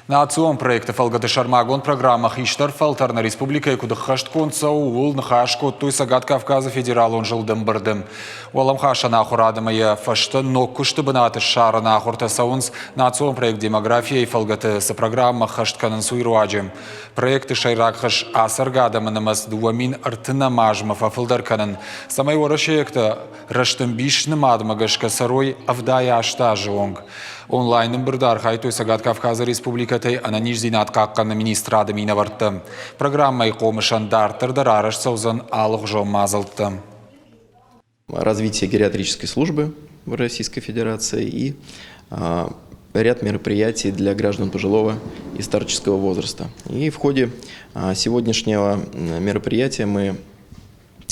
Национ проекты фӕлгӕты сӕрмагонд программӕ «Хистӕр фӕлтӕр» нӕ республикӕйы куыд ӕххӕстгонд цӕуы, ууыл ныхас кодтой Цӕгат Кавказы федералон зылды ӕмбырды. Уӕлӕмхасӕн ахуырад ӕмӕ йӕ фӕстӕ ног куысты бынаты ссарыны ахуыртӕ цӕуынц национ проект «Демография-йы» фӕлгӕты цы программӕ ӕххӕст кӕнынц, уый руаджы. Проекты сӕйраг хӕс ацӕргӕ адӕмы нымӕц 2030 азмӕ фӕфылдӕр кӕнын, цӕмӕй уӕрӕсейӕгтӕ рӕстӕмбис нымадмӕ гӕсгӕ цӕрой 78 азы онг. Онлайн-ӕмбырды архайдтой Цӕгат Кавказы республикӕтӕй ӕнӕниздзинад хъахъхъӕныны министрады минӕвӕрттӕ. Программӕйы хъомысӕн дарддӕр дӕр арӕзт цӕудзӕн алыгъуызон мадзӕлттӕ. Развитие гериатрической службы в Российской Федерации и ряд мероприятий для граждан пожилого и старческого возраста. И в ходе сегодняшнего мероприятия мы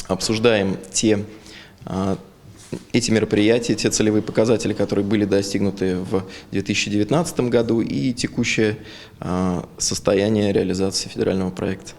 обсуждаем те эти мероприятия, те целевые показатели, которые были достигнуты в 2019 году и текущее состояние реализации федерального проекта.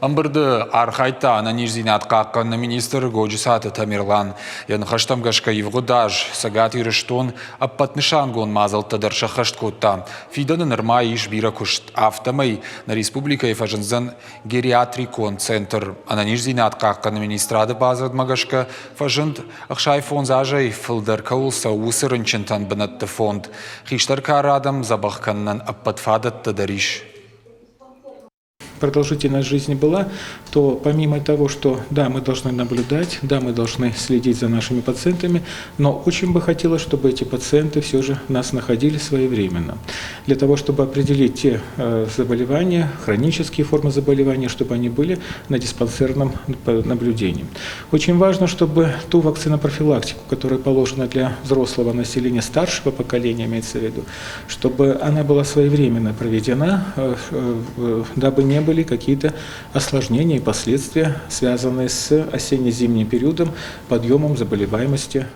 Ӕмбырды архайдта ӕнӕниздзинад хъахъхъӕныны министр Годжысаты Тамерлан. Йӕ ныхӕстӕм гӕсгӕ ивгъуыд аз Цӕгат Ирыстон ӕппӕт нысангонд мадзӕлттӕ дӕр сӕххӕст кодта. Фидӕны нырма ис бирӕ куыст. Афтӕмӕй нӕ республикӕйы фӕзындзӕн гериатрикон центр. Ӕнӕниздзинад хъахъхъӕныны министрады бадзырдмӕ гӕсгӕ фӕзынд 65 азӕй фылдӕр кӕуыл цӕуы, уыцы рынчынтӕн бынӕтты фонд. Хистӕр кары адӕм дзӕбӕх кӕнынӕн ӕппӕт фадӕттӕ дӕр ис. Продолжительность жизни была, то помимо того, что да, мы должны наблюдать, да, мы должны следить за нашими пациентами, но очень бы хотелось, чтобы эти пациенты все же нас находили своевременно. Для того, чтобы определить те заболевания, хронические формы заболевания, чтобы они были на диспансерном наблюдении. Очень важно, чтобы ту вакцинопрофилактику, которая положена для взрослого населения, старшего поколения имеется в виду, чтобы она была своевременно проведена, дабы не были какие-то осложнения и последствия, связанные с осенне-зимним периодом, подъемом заболеваемости.